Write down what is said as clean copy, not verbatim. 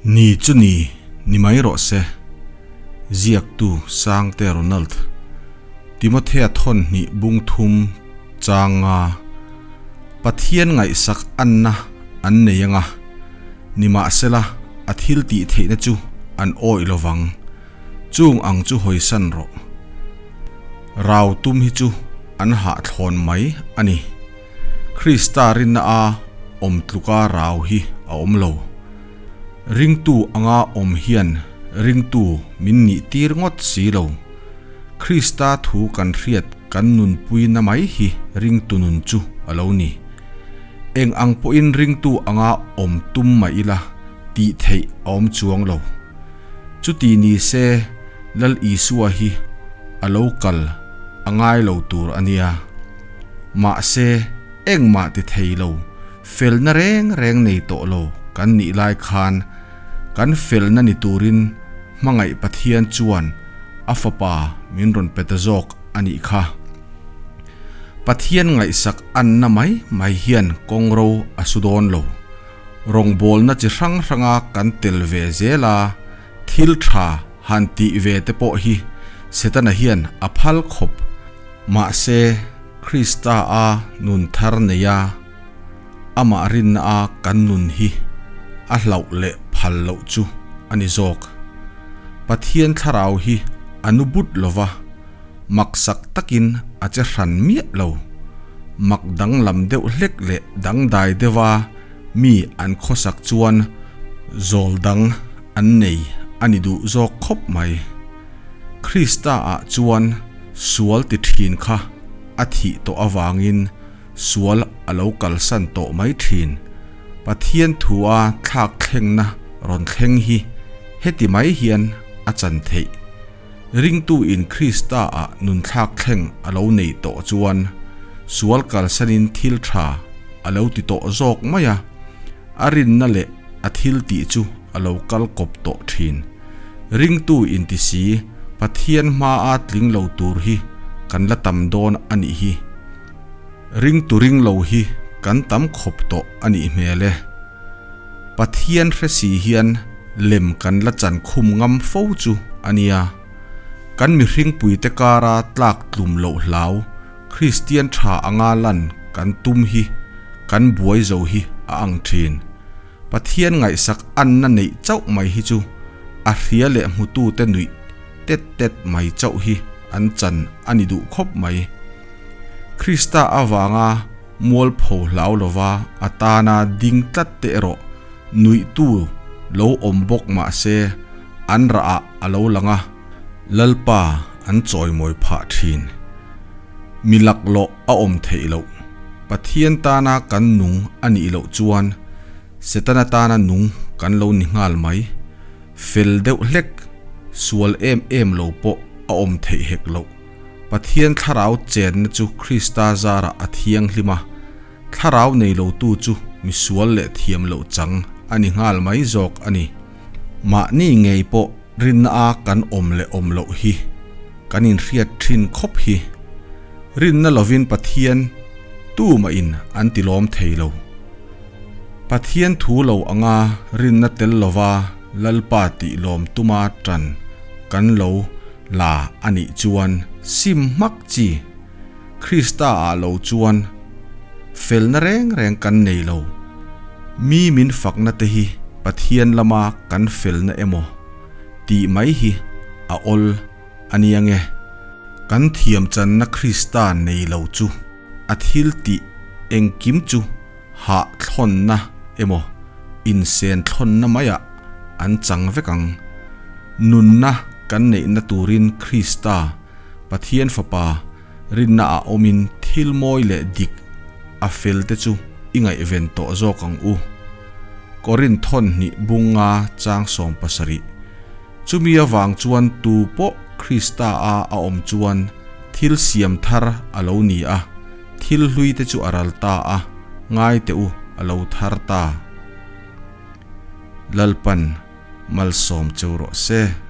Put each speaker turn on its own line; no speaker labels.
Ni chu ni, ni mai rawh se. Ziaktu Sangte Ronald, Timothea thawn hnih bung thum changa Pathian ngaihsak anna an nei anga, nimahsela a thil tih theihna chu an awih lovang. Chung ang chu hawisan rawh. Rau tum hi chu an hahthlawn mai a ni. Krista rinna a awm tluka rau hi a awm lo. Ringtu anga awm hian ringtu min nih tir ngawt si lo. Krista thu kan hriat kan nunpuina mai hi ringtu nun chu a lo ni. Eng ang pawhin ringtu anga awm tum mah ila tih theih a awm chuang lo. Chuti ni se Lal Isua hi a lo kal a ngai lo tur a nia. Mahse, engmah ti thei lo, felna reng reng nei tawh lo kan nih lai khan kan felna ni turin hmangaih Pathian chuan a Fapa min rawn pe ta zawk a nih kha. Pathian ngaihsak anna mai mai hian kawngro a su dawn lo. Rawngbawlna chi hrang hranga kan tel ve zel a, thil tha han tih ve te pawh hi Setana hian a phal khawp. Mahse, Krista a nun thar nei a, amah rinna a kan nun hi a hlauh leh phal loh chu a ni zawk. Pathian thlarau hi a nu but lova, maksak takin a che hran miah lo. Mak danglam deuh hlek leh dangdai deuha mi an khawsak chuan zawl dang an nei a ni duh zawk khawp mai. Krista ah chuan sual ti thin kha a thih tawh avangin sual a lo kalsan tawh mai thin. Pathian thu a thlak thlengna rawn thleng hi heti mai hian a chan theih. Ringtu in Krista ah nun thlak thleng a lo nei tawh chuan sual kalsanin thil tha a lo ti tawh zawk mai a, a rinna leh a thil tih chu a lo kal kawp tawh thin. Ringtu inti si Pathian hmaa tling lo tur hi kan la tam dawn a nih hi. Ringtu ring lo hi kan tam khawp tawh a nih hmel e. Pathian hre si hian lem kan la chan khum ngam fo chu a nia. Kan mihringpuite kara tlak tlum loh hlau Kristian tha anga lan kan tum hi kan buai zo hi a ang thin. Pathian ngaihsak anna neih chauh mai hi chu a hria leh hmutute nuih tet tet mai chauh hi an chan a ni duh khawp mai. Krista avanga mualpho hlau lova a tana ding tlat te erawh nuihtu lo awm bawk mah se an rah ah a lo lang a, Lalpa an chawimawi phah thin. Mi laklawh a awm theih loh. Pathian tana kan nung a nih loh chuan Setana tana nung kan lo ni nghal mai. Fel deuh hlek, sual em em lo pawh a awm theih hek loh. Pathian thlarau chenna chu Krista zarah a thianghlim a, thlarau nei lotu chu mi sual leh thiam loh chang a ni nghal mai zawk a ni. Mahni ngei pawh rinna a kan awm leh awm loh hi kan inhriat thin khawp hi. Rinna lovin Pathian tumah in an ti lawm thei lo. Pathian thu lo anga rinna tel lova Lalpa tih lawm tuma tan kan lo la a nih chuan sim hmak chi. Krista ah lo chuan felna reng reng kan nei lo. Mi min fakna te hi Pathian lama kan felna emaw tih mai hi a awl a nia nge. Kan thiam channa Krista nei lo chu a thil tih engkim chu hah thlawnna emaw insen thlawnna maiah an chang vek ang. Nunna kan neihna turin Krista Pathian Fapa rinna ah awmin thil mawi leh dik a fel te chu i ngaihven tawh zawk ang u. Korinth thawn hnih bunga chang 70. Chumi avang chuan tu pawh Krista a a awm chuan thil siam thar a lo ni a, thil hlui te chu a ral ta a, ngai teh u a lo thar ta. Lalpan malsawm cheu rawh se.